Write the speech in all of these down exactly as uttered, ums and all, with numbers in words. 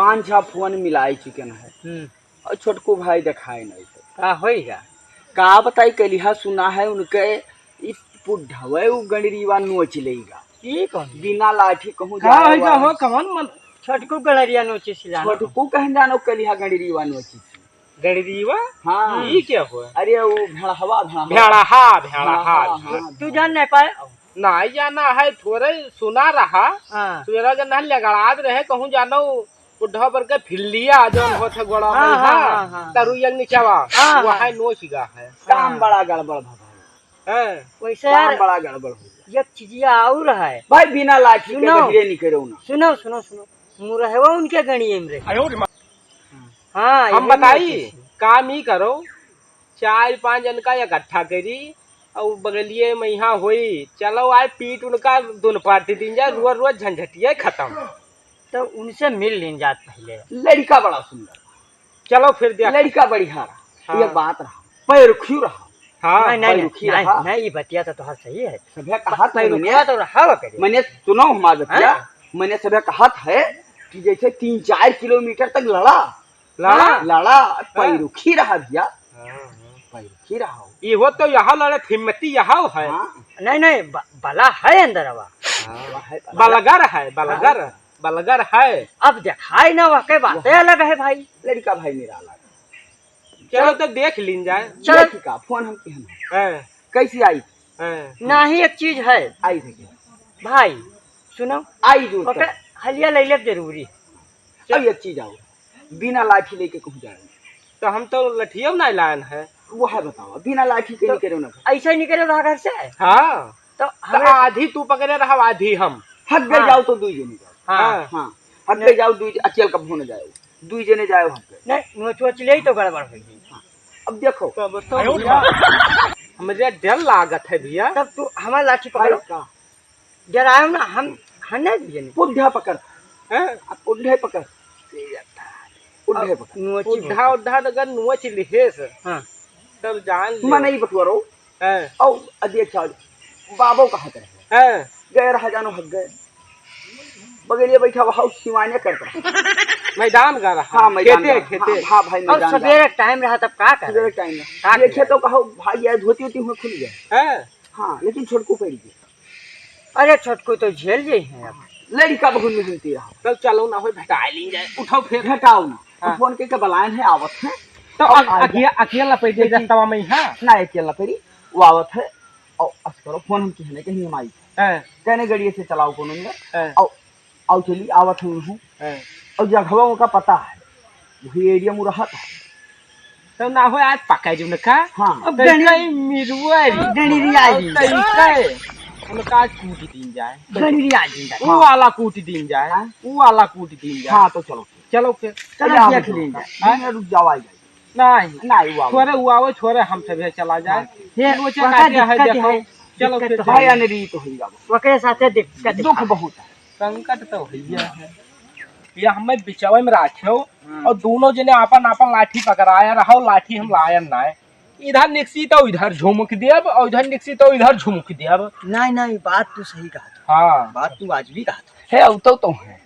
पाँच छह फोन मिलाई चुकन है। हम्म। और छोटकू भाई देखाए नहीं थे। का होइगा? का बताई, कलिहा सुना है उनके, ई पुड्ढवे उ गंडरीवा नोच लेगा। ई कौन? बिना लाठी कहूँ का जाए होइगा वाला। हो, कौन मन? छोटकू गंडरीवा नोचे सिलाना। छोटकू कहन जानो कलिहा गंडरीवा नोची। गंडरीवा? हाँ। ई क्या हुआ? अरे वो भेड़हवा, भेड़हवा। भेड़हा, भेड़हा, हाँ, हाँ, भेड़हा। हाँ। तू जान नहीं पाए? नहीं जाना है, थोड़े सुना रहा। हाँ। सुबेरा जन लगड़ात रहे, कहूँ जानो बुढ़ा पर के फिल्लिया जौन होत है गोड़ा हाँ, में, हाँ, हाँ, हाँ, हाँ। तरुइया के नीचवा, हाँ, वह हाँ। नोच गा है। काम हाँ। बड़ा गड़बड़ भवा है। हैं? वैसे काम यार, बड़ा गड़बड़ हो गया। एक चीजिया और है। भाई, बिना लाठी के सुनो। बहिरे निकरो ना। सुनो, सुनो, सुनो। मुरहवा उनके गणिये में रहे। आयो रे माँ। हाँ, हम यही बताई, नोच है। काम ई करो, चार पाँच जन का इकट्ठा करी, और बगलिए में यहाँ होई, चलो आए पीट उनका दोनों पार्टी दिन जाए, रोज रोज झंझटिया खत्म। तो उनसे मिल लीन जात पहले। लड़का बड़ा सुंदर। चलो फिर देख। लड़का बढ़िया रहा। हाँ। ये बात रहा। पैरुखी रहा। हाँ। नहीं, नहीं, नहीं, पैरुखी नहीं, रहा। नहीं, ये बतिया तो तोहार सही है। सभे कहा प-, था पैरुखिया मैंने, तो रहा बा करे। मैंने सुनो हमार बतिया। हाँ? मैंने सभे कहा था कि जैसे तीन चार किलोमीटर तक लड़ा। लड़ा? हाँ। लड़ा, हाँ। पैरुखी रहा भैया। हाँ, हाँ। पैरुखी रहा हो। ये हो तो यहाँ लड़े, हिम्मती यहाँ है। हाँ। नहीं, नहीं, ब-, बला है अंदर आवा। हाँ। बला है, बला। बलगर है, बलगर। हाँ। बलगर है। अब देखाई ना, वह के बातें वह अलग है भाई। लड़का भाई मेरा अलग। चलो तो देख लीन जाए। चलो। देखी का, फोन हम किहन है। हैं। कैसी आई? हैं। ना ही एक चीज है। आई देखिए। भाई, सुनो। आई दूर ओके, तक। हलिया लैले के जरूरी है। अब एक चीज आओ, बिना लाठी लेके कहूँ जाए। तो हम तो लठियो नहीं लायन है। वो है बताओ, बिना लाठी के तो निकले ना। ऐसे ही निकले रहा घर से? हाँ। तो तो हमें आधी तू पकड़े रहा, आधी हम। हट गए हाँ। जाओ तो दुई जने जाओ। हाँ। हाँ। हाँ। हट गए जाओ दुई, अकेल का भून जाओ। दुई जने जाओ हट गए। नहीं, नोच वोच ले तो गड़बड़ हो गई। हाँ। अब देखो। तो अब तो आयो भैया, रे। हमरे डर लागत है भैया। तब तू हमारा लाठी भाई पकड़ो। का? डरायो ना, हम, हम नहीं दिए नहीं। पुड्ढा पकड़। हैं? आ, पुड्ढे पकड़। पुड्ढे पकड़। नोची उड्ढा, पकड़। उड्ढा तो अगर नोच लिहेस, हाँ। तब जान ले। मैं नहीं बटुआ रहो। हैं। औ, अ, देख जाओ, बाबो कहा करे। हैं। गए रहा जानो हक गए। बगलिए बैठा वहाँ सिवाने करता। मैदान का रहा। हाँ, मैदान खेते, का। खेते। हाँ, हाँ भाई, और मैदान का। सवेरे टाइम रहा तब का करे? सवेरे टाइम रहा। का देखे करे? तो कहो, भाई, ये धोती उती हुआ खुल गया। हैं। हाँ, लेकिन छोटकू पहन के। अरे, छोटकू तो झेल जाई है अब। लड़का बहुत मेहनती रहा। तब चलो ना होई, भेटाए ली जाए। उठाओ फिर। भेटाओ ना। हाँ। फोन के, के बलायन है, आवत है। तो अब अक-, आ गया। अकेला, अकेला लपेट दे देखी। रस्तवा में, हाँ। ना, अकेला लपेटी, वो आवत है। और अस करो, फोन हम किहने, कहीं हम आई। हाँ। कहने गड़िए से चलाओ कोनो में। हाँ। और, और चली, आवत हूँ, हूँ। हाँ। और जगहवा उनका पता है, वही एरिया में रहत है। तो ना हो, आज पका जो उनका। हाँ। अब तो गणी-, कई मिरुआ रे। गणिरिया और जी। तो कई उनका आज कूट दीन जाए। गणिरिया जी। वो हाँ। वाला कूट दीन जाए। हाँ। वो वाला कूट दीन जाए। हाँ, तो चलो। चलो के। चलो, चलो, देख लीन जाए। हाँ? नहीं, रुक जाओ, आ जाए। नहीं। नहीं, वो आवे। छोरे, वो आवे, छोरे, हम सभी चला जाए। हाँ। ये वो चल वहाँ आते हैं, दिक्कत देखो। है। चलो, दिक्कत फिर तो भाई, है। अनरी तो होई बाबू। ओकरे साथे दिक्कत दुख है। बहुत है। संकट तो होइए है। ये हमें बिचवे में राख्यो हाँ। और दोनों जने आपन आपन लाठी पकड़ाया रहो, लाठी हम लायन ना है। इधर निकसी तो इधर झुमक देब और इधर निकसी तो इधर झुमक देब। नहीं, नहीं, बात तू सही कहा था। हाँ। बात तू आज भी कहा था। है, अब तो, तो है।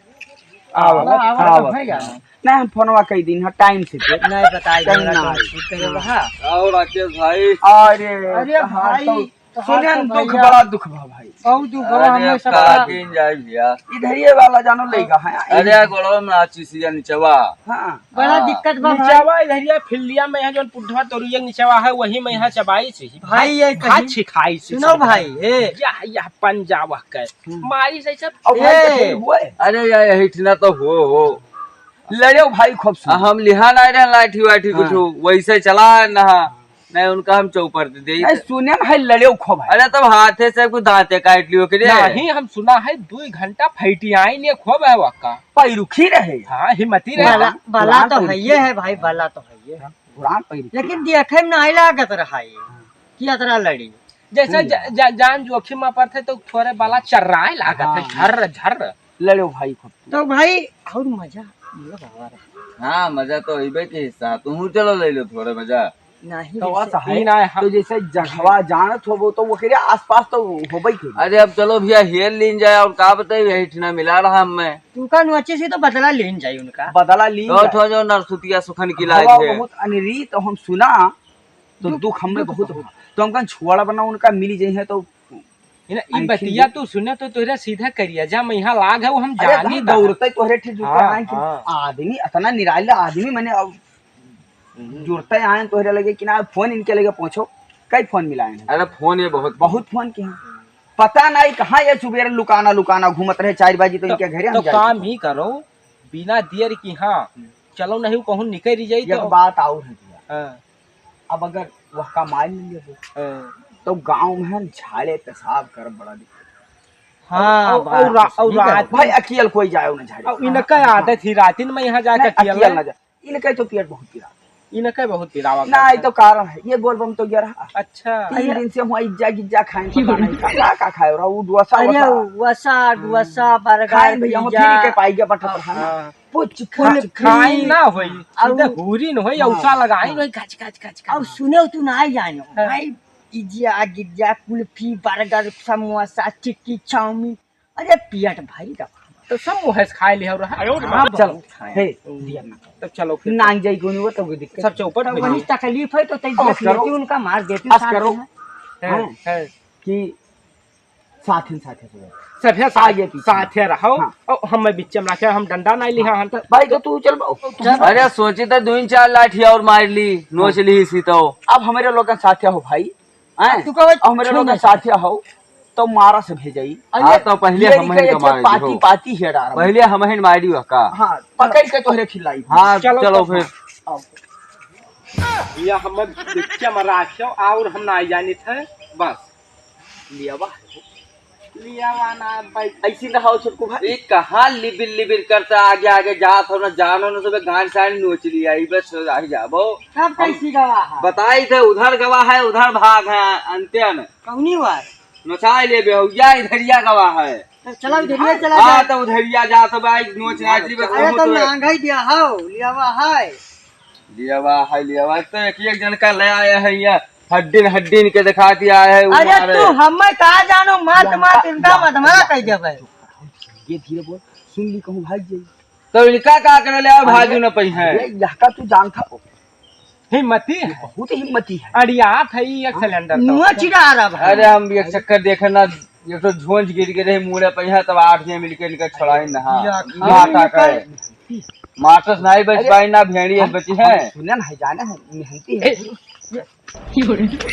आओ, आवा, आवा, आवा, तो आवा। है यार। नहीं, हम फोनवा कई दिन है, टाइम से दे। नहीं, बताई टाइम देना, ना तो आए। ठीक कहे रहा। आओ राकेश भाई। अरे, अरे कहाँ भाई, तो कहाँ सुनेन तो दुख, भैया? बड़ा दुख बा भाई। बहुत दुख बा, अरे, हमें अब सब का का दिन जाए भैया। इधर ये वाला जानो लेगा है। अरे, गोड़वा में नाची सिया निचवा। हाँ। बड़ा हाँ। दिक्कत बा भाई। निचवा इधर ये फिल्लिया में यहाँ जौन पुड्ढवा तोरिया निचवा है, वही में यहाँ चबाई से ही। भाई, ये भात कहीं छिखाई से सुनो सब। भाई, ए। यह, यह पंजावा के। हम्म। मारी से सब। अब भाई, ए। तो फिर हुआ है। अरे, यह, यही ठिना तो हो, हो। लड़े भाई खूब सुन। हम लिहा ना रहे लाठी वाठी हाँ। कुछ, वैसे चला ना। नहीं, उनका हम चौपर दे दे। नहीं, सुने ना है, लड़े खूब है। अरे, तब हाथे से कुछ दांते काट लियो के रे। नहीं, हम सुना है, दो घंटा फैटी आई ने खूब है वक्का। पैरुखी रहे। हाँ, हिम्मती रहे। बला, बला तो है ये है भाई, बला तो है ये। हाँ, पुरान पैरुखी। लेकिन देखे में नहीं लागत रहा ये, कि अतरा लड़ी। जैसे हम्म। ज-, ज-, जान जोखिम में पड़ते तो थोड़े बला चर्राए लागत है, हाँ। झर्र, झर्र। लड़ो भाई खूब। तो भाई, और मजा, मतलब, आवा रहा। हाँ, मजा तो होइबे के हिस्सा। तू चलो ले लो थोड़े मजा। नहीं, तो जैसे वैसा है, ई ना है, हम तो जैसे जगहवा जानत होबो, तो ओकरे आसपास तो होबे के। अरे अब चलो भैया, हेर लीन जाए, और का बताई, यही ठिना मिला रहा हमें। तू का नोचे से तो बदला लीन जाए उनका। बदला लीन तो जाए। ठो जो नरसुतिया सुखन की हवा लाज है। बहुत अनरी, तो हम सुना, तो दुख, दुख हमें दुख बहुत बहुत। हुआ। तो हम कहें, छोड़ा बना, उनका मिली जाए है तो ई ना, ई आँखी बतिया दे। तू सुने तो तोहरा सीधा करिया जा, मैं यहाँ लाग है, वो हम अरे, जानी हम बा। दौड़ते तोहरे ठीक जुटे हाँ, आए कि हाँ। आदमी इतना निराला आदमी, मैंने अब हम्म। जुड़ते आए तोहरे लगे कि ना, फोन इनके लगे पहुँचो, कई फोन मिलाए हैं। अरे, फोन ये बहुत बहुत फोन किए हैं। पता नहीं कहाँ ये सुबेर लुकाना लुकाना घूमत रहे, चार बजे तो तो, इनके घरे हम तो जाए काम थे। ही करो, बिना देर की, हाँ, हम्म। चलो नहीं कहूँ निकल ही जाई एक तो। बात और है भैया। हाँ। अब अगर वह कमाई नहीं लेबो, हाँ। तो गाँव में हम झाड़े पेशाब कर बड़ा दिक्कत। हाँ, और, बात और तो रा-, और सही रात कहे। भाई, अकियल कोई जाए ना झाड़े। और इनका हाँ, आदत हाँ। ही रातिन में यहाँ जाके नहीं, अकियल अकियल ना। ना जाए। इनका तो पेट बहुत पिरावा। इनका बहुत पिरावा ना, करता ये तो है। कारण है, ये बोलबम तो गया रहा। अच्छा। तीन अरे। दिन से हम इज्जा गिज्जा खाए, पता नहीं का, का, का खाए रहा, वो डोसा अरे, वसा। वसा, हम्म। डोसा, बर्गर, खाए भैया, हम पिज्जा। फ्री के पाई गया बटा हाँ, पठाना। हाँ। पुच, खा-, पुच, खाई फ्री। ना होई, और सीधे हूरी न होई, हाँ। औसा लगाई हाँ। होई, गच, गच, गच, गच। और सुने तू ना जानो, हाँ। भाई, पिज्जा, गिज्जा, कुल्फी, बर्गर, समोसा, टिक्की, चाउमीन, अरे पेट भरी का। तो सब मुँह से खाए लिया रहा। हाँ, चलो, बहुत खाए। हे, हम्म। दिया ना। तब चलो फिर। ना जाई कोनो, वो तो कोई दिक्कत सब नहीं। चौपट तब हो वही जाई। तकलीफ है तो तै बस देख करो। लेती उनका मार देती बस साथ करो। में। हैं, हाँ। हैं। कि साथे, साथे से। सभे साथ, आगे पीछे। साथे रहो। हाँ। और हमें बीच में रखे, हम डंडा नहीं लिहा हन। तो भाई तो तू चल बा-, तू चल। अरे सोची तो दो चार लाठी और मार ली, नोच हाँ। ली सी तो। अब हमारे लोग का साथे हो भाई। हैं? तू कहो, अब हमारे लोग का साथे हो, तो मारा से भेजाई। अरे, हाँ, तो पहले ये हम ही निकल के मार दी पाती, हो। पाती है डारा। पहले हम ही मार दी का। हाँ, पकड़ के तोहरे खिलाई। हाँ, चलो चलो तो फिर। आओ। ये हमें बीच में रखियो और हम ना जानी थे, बस। लियावा है। लियावा ना भाई, ऐसी ना हो छोटकू भाई। ये कहाँ लिबिर लिबिर करता आगे आगे जात हो ना, जानो ना सबे गांड साइन नोच लिया, ई बस आ ही जाबो। सब हम कैसी गवा है? बताई थे उधर गवा है, उधर भाग है, अंत्य न। कौनी वार? नचाई लेबे हो, या इधरिया गवा है। तो चला उधरिया चला हाँ, जाए। तो उधरिया जा तो भाई नोच नाच ली बस अरे हम तो तो नांग ही दिया हो, लियावा है। लियावा है, लियावा है, तो एक एक जन का ले आया है यहाँ। हड्डीन, हड्डीन के दिखा दिया है, वो अरे मारे। तू हमें का जानो, मात, या, मात, इनका या, मत मारा या। कह देबे। ये धीरे बोल, सुन ली कहूँ भाग जाई। तो इनका का करे ले आओ, भाजू न पई है। अरे, यह का तू जानता हो? हिम्मती है। बहुत हिम्मती है। अड़ियात है ये एक हाँ। सिलेंडर तो। मुँह चिढ़ा रहा भाई। अरे हम एक चक्कर देखे ना, ये तो झोंझ गिर गए रहे मुड़े पई है, तब आठ जने मिलके इनका छुड़ाई ना। हाँ। या माता का है। मास्टर नहीं बच अरे, पाई ना, भेड़िया हम, बची हम है। सुने ना है, जाने हैं, मेहनती है। ए,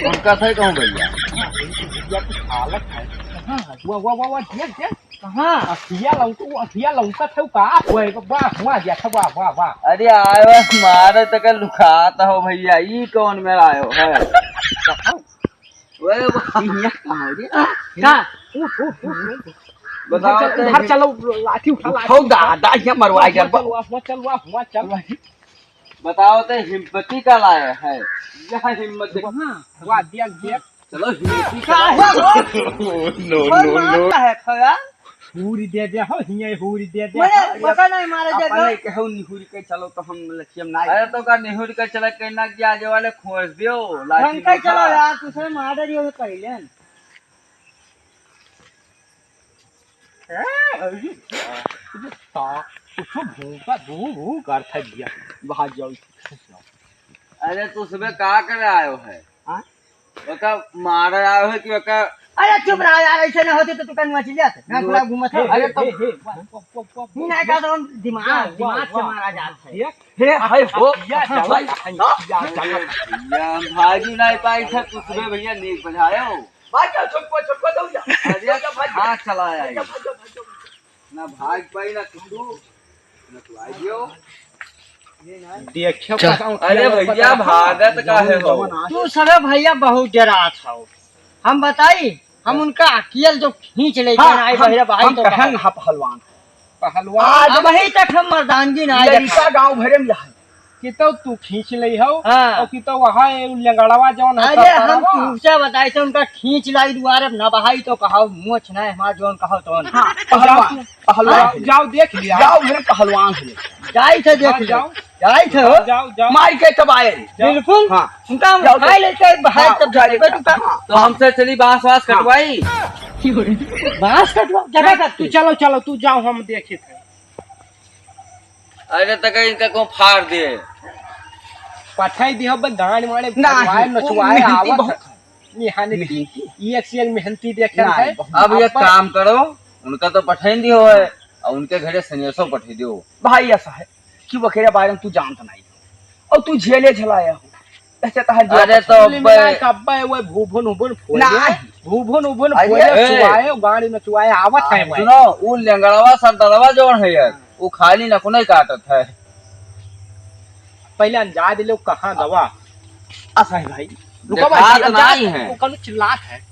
उनका सही कहूँ भैया। हाँ, उनकी भैया की हालत है। कहाँ है? वाह, वाह, वाह, वाह, देख, देख। कहाँ? अखिया लौक, वो अखिया लौकत है, वो का? ओए, वाह, वाह, देख, वाह, वाह, वाह। अरे, आए, वाह, मारे तक लुकात हो भैया, ई कौन मेरा आयो है? ओए, वाह, भैया, कहाँ हो रे? का? उठ, उठ, उठ, उठ। बताओ उधर चल, तो उधर चलो, लाठी उठा, लाठी उठाओ, उठा। दादा, ये मरवाई हुआ कर चल, बा- हुआ, हुआ चल, हुआ, हुआ चल। बताओ तो हिम्मती का लाया है? यह हिम्मत देखो। हाँ, वाह, दिया, दिया। चलो, हिम्मती का काहे हो? No, no, no. मारता है खया? हूरी दे दे हो, हिये हूरी दे दे मने हो। पता नहीं मारे दे अपने दो। कहो निहुरी के चलो तो हम लखियम ना। अरे तो का निहुरी के चला के ना कि आगे वाले खोस दियो, लाठी हम कह चलो उठा। यार, तुझसे मार रही हो पहले। ए, अरे, अरे, ता, कुछ भूखा, भू, भू, कर था दिया। बाहर जाओ। अरे, तो सुबह का करे आयो है? हाँ? ओका मारे आयो है कि ओका अरे, चुप रहा यार, ऐसे ना होते तो तू कहीं मच जाते। ना, थोड़ा घूमत है। अरे, तो हे, हे, वाह, वाह, वाह, वाह, ही नहीं का तो हम दिमाग, वाह, दिमाग से वाह, मारा जाता है। ये हे, हाय हो। या, हाँ, चला, भाई। या, चला। या, भागी नहीं पाई था, तू सुबह भैया नीक बजायो। भाग जाओ, छोटको, छोटको, दौड़ जा। अरे, दौड़ जा, भाग जा। हाँ, चला भाग जा, आई। भाग जा, भाग जा, भाग जा। ना भाग पाई, ना कुछ, ना तू आई दियो। देखियो, चल। अरे भैया, भागत काहे हो? तू सबे भैया बहुत डरात हो। हम बताई, हम उनका अकियल जो खींच ले हाँ, ना, आई हम, बहिरा भाई हम तो कहन कहा। हा पहलवान। पहलवान। आज अबही तक हम मर्दानगी ना लड़का देखा। गाँव भरे में है। कि तो तू खींच ले हो, हाँ। और कि तो वहाँ ये लंगड़वा जौन है, अरे, हम तरतरवा। तुमसे बताई थे, उनका खींच लाई दुआरे, अब ना बहाई तो कहा, मोच ना है, हमार जौन कहा तो ना। हाँ, पहलवान, पहलवान जाओ, है। जाओ देख लिया। जाओ, मेरे पहलवान है। जाई थे, देख हाँ, ले। जाओ। जाई थे हो। जाओ, जाओ। मार के तब आए। जाओ। बिल्कुल। हाँ। उनका जाओ, उठा जाओ। लेते हैं, बाहर हाँ, तब जाओ, जाते हैं, जाओ। उनका। हाँ। तो हमसे चली बांस वास हाँ। कटवाई। बांस कटवा, जगह नहीं, कटती। तू चलो, चलो, तू जाओ, हम देखित है। अरे, तक इनका कौन फाड़ दे? पठाई दियो, बे गांड मारे, नहीं, फरवाए, वो नचवाए, मेहनती आवत बहुत है। है। मेहनती, मेहनती। ये एक से एक मेहनती देखे नहीं, है। बहुत। अब ये अब काम करो, उनका तो पठाई दियो है, और उनके घरे संन्यासो पठाई दियो। भाई, ऐसा है कि वकेरे बारे में तू जानत नहीं हो, और तू झेले झलाया हो, ऐसे तहर जो अरे, तो कुल मिला अब्बे के अब्बे वो भूभुन उभुन फोड़े, नहीं। भूभुन उभुन अरे, फोड़े, ए। चुआए, गाड़ी में चुआए, आवत है भाई। सुनो, वो लेंगड़वा सरदरवा जौन है यार, वो खाली नकुने काटत है। पहले अंजाद ले, कहाँ गवा? असा है भाई। रुको देखात भाई, नहीं है। वो कौनो चिल्लात है।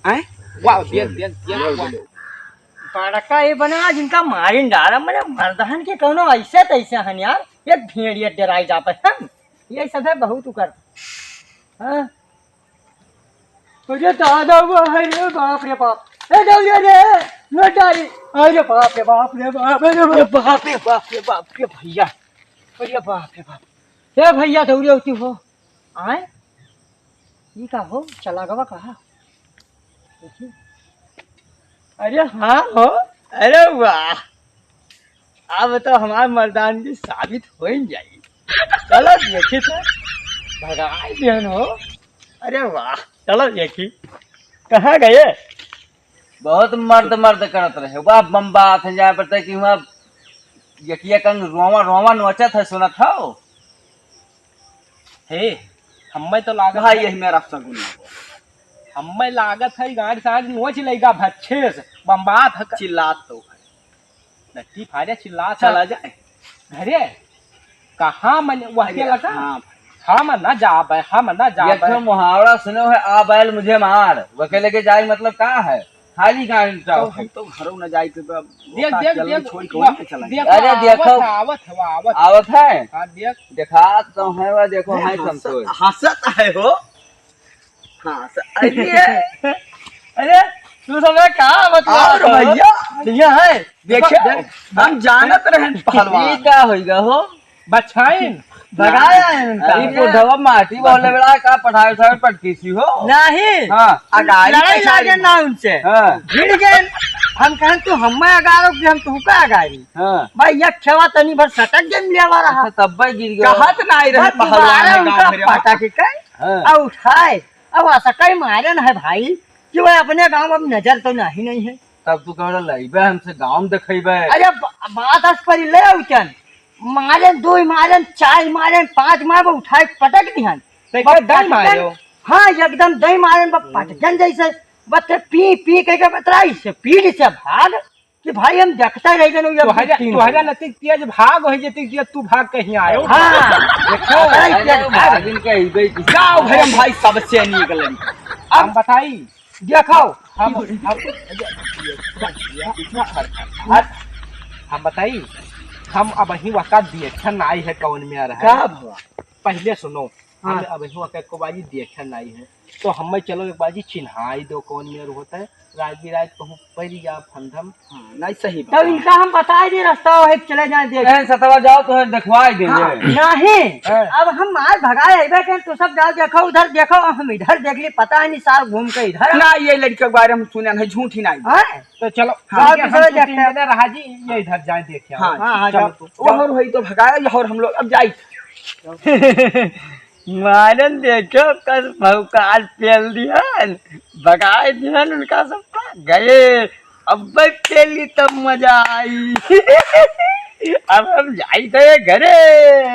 हैं? वाह, देख, देख, देख, वाह। बड़का ये बना, जिनका मारिन डारा, मने मर्दहन के कौनो ऐसे तैसे हन यार, ये भेड़िया डराई जापे हम, ये सब है बहुत उकर। हाँ? अरे दादा, वो है रे, बाप रे बाप। ए दौड़िया रे, लौटारी। अरे बाप रे बाप रे बाप, अरे बाप। अरे बाप रे बाप रे बाप रे भैया। अरे बाप रे बाप। ए भैया, दौड़िया होती हो। आए? ई का हो? चला गवा कहा? देखी। अरे हाँ हो। अरे वाह। अब तो हमार मर्दानगी साबित हो ही जाई। चलो देखी तो। भगाई दिहन हो। अरे वाह। चलो देखी। कहाँ गए? बहुत मर्द मर्द करत रहे। वाह, बम बात है, जाए पड़ता है कि वहाँ यकिया कंग रोवा रोवा नोचत है, सुनत हो? हे, हम्मे तो लागत भाई, है। यही मेरा सगुन है। हम्मे लागत है, गाड़ी साड़ी नोच लेगा भच्छे से, बम बात है। चिल्लात तो है। नट्टी फाड़े चिल्लात चला है। जाए। घरे? कहाँ मन वह अरे, के लगा? हाँ। हम न जाबे, हम न जाबे। ये तो मुहावरा सुनो है, "आ बैल मुझे मार।" वह के लेके जाए मतलब का है? खाली गाड़ी तो उठाओ। हम तो घरों न जाए के बा-, देख, देख, देख, छोड़ के वहाँ चला देख, गया। अरे, आवत देखो। है, आवत है, आवत है। आवत है? हाँ, देख। देखा तो है, वह देखो, अरे, है हंसत, संतोष। हंसत है हो। हाँ, स-, अरे। अरे, तू सब का मतलब और हो? भैया। भैया है। देखिए, देख, हम जानत रहे पहलवान। ई का होइगा हो? बछाइन। भगाया है उनका। अरे, बुढ़वा माटी बोले बड़ा का पठावे उठावे पटकीसी हो? नहीं। हाँ। अगाड़ी लड़ाई पछाड़ी लागे ना उनसे। हाँ। भिड़ गए। हम कहन, "तू हमें अगारो कि हम तुहका अगारी?" हाँ। भाई, एक खेवा तनी भर सटक गए, लेवा रहा। अच्छा, तब भाई गिर गया। कहत ना आई रहे बस पहलवान दोबारा है उनका गाँव में। पटक के हाँ। और उठाए। अब ऐसा कई मारन है भाई कि वह अपने गाँव में नजर तो नहीं, नहीं है। तब तू कह रहा लइबे हमसे गाँव में देखइबे। अरे ब-, बात अस पर ले उठन। मारन, दो मारन, चार मारन, पाँच मार, वो उठाए पटक दिहन। तो बस एकदम दही पटकन, मारो। हाँ, एकदम दही मारन, बस हम्म। पटकन जैसे, बस ते पी, पी कह के बतरा, इससे पीठ से भाग। कि भाई हम देखते रह गए, अब तोहरा, तीन तोहरा हो। नतीक तेज भाग हो जती कि तू भाग कहीं आयो। हाँ। देखो, अरे, अरे, तेज भाग। भागिन के ही गई थी। जाओ भाई, हम भाई सबसे निकलन। अब हम बताई। देखो। हम, हम, हम बताई, हम अब ही वका देखे नाई है कौन में आ रहा है। का भवा? पहले सुनो, हाँ। हम अब ही वका को बाजी देखे नाई है। तो हमें चलो एक बाजी चिन्हाई दो कौन मेर होता है। रात बिरात कहूँ पड़ जा फंदम। हाँ, नहीं सही तब बात। इनका हम बताए दे रास्ता है, चले जाए देख। ए, सतवा जाओ तो देखवाई दे हाँ, ये। नहीं। हाँ। अब हम मार भगाए अइबे के, तू सब जाओ देखो, उधर देखो, हम इधर देख ली, पता है नहीं साल घूम के इधर। ना, ये लड़के के बारे में सुने नहीं, झूठी नहीं। हाँ? तो चलो, हाँ, जाओ, ठीक है, दूसरा हम तो देखते हैं। तीन जने रहा जी, ये इधर जाए देख आओ। हाँ, हाँ, हाँ, चलो, जाओ। चलो। और वही तो भगाए और हम लोग अब जाए। मारन देखो, कस भौकाल पेल दिहन, भगाए दिहन उनका सबका, गए। अब पेली तब मजा आई। अब हम जाई गए घरे।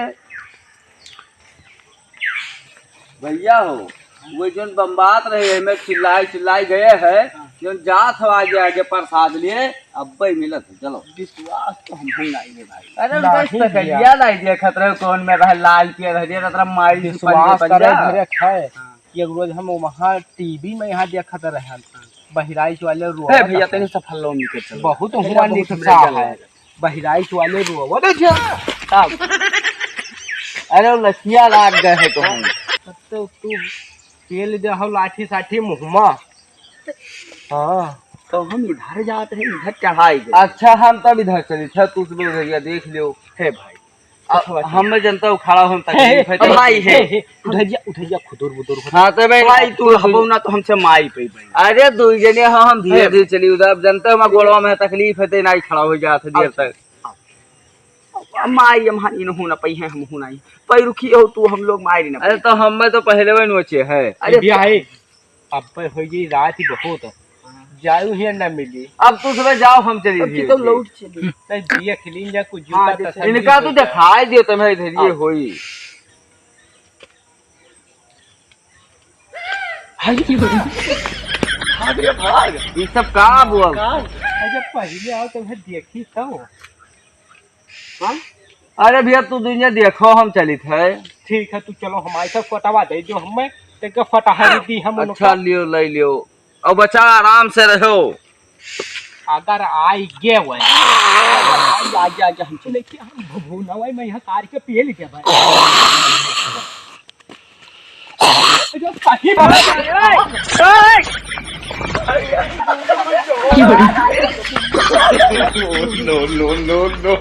भैया हो, वो जोन बम्बात रहे, एमे चिल्लाई चिल्लाई गए है, हाँ। जोन जात हो आगे आगे प्रसाद लिए, अब्बे मिलत है, चलो। विश्वास तो हम ही नहीं है भाई। अरे, उनका नहीं तो भैया। कहिया नहीं देखत रहे, कौन में रहे, लाल पियर हरियर, तरह मारी विश्वास करे पंजा। धरे खाए। हाँ। एक रोज हम वहाँ टीवी में यहाँ देखत रहे, बहराइच वाले रो हे भैया, तनी सफल लो निकल चलो। बहुत भैया, हुआ बहुत निकसा मजा है। आया। बहराइच वाले रोवत है। तब। अरे, वो लसिया लाग गए है तो हम। तब तो तू पेल दे हो लाठी साठी मुहमा। हाँ। तो हम इधर जात रहे, इधर चढ़ाई गए। अच्छा, हम तब इधर चली थे, तू तो भैया देख लियो। हे भाई, अब हम मैं जनता हूँ, खड़ा हो, तकलीफ है, अब भाई है। उठैया, उठैया, खुदुर बुदुर होता। हाँ, तो भाई, भाई, तू हबो ना तो हमसे माई पे भाई। अरे, दू जने हो, हम धीरे धीरे चली उधर। अब जनता हूँ, हमारे गोड़वा में तकलीफ है, तो नहीं खड़ा हो जाता देर तक। अब माई हम हानि न होना पाई है, हम होना ही। पैरुखी हो तू, हम लोग मारी ना अरे, पाई। तो हम मैं तो पहले वही नोचे है। अरे, भैया है। अब पर हो गई रात ही बहुत। जाऊ ही ना मिली। अब तू सुबह जाओ, हम चली अब की तो लौट चली। नहीं, देख लीन जा कुछ हाँ, जूता जैसे तसल्ली इनका हो तो जाए। दिखाई दियो तुम्हें इधर ये आओ। होई। हाय। भाग रे, भाग। ये सब का बोल? का? अरे पहले आओ तुम्हें देखी तब। हाँ? अरे भैया, तू दुनिया देखो, हम चलित है। ठीक है, तू चलो, हमारे साथ फटावा दे जो हमें, तेके फटाहा दी हम लोग अच्छा, का। लियो, ले लियो। और बच्चा, आराम से रहो। अगर आई गे वै, आई, आई, आई, हम चले के हम भभूनवा में यहाँ तार के पिए ले जाबे। जो सही बात है। No, no, no, no।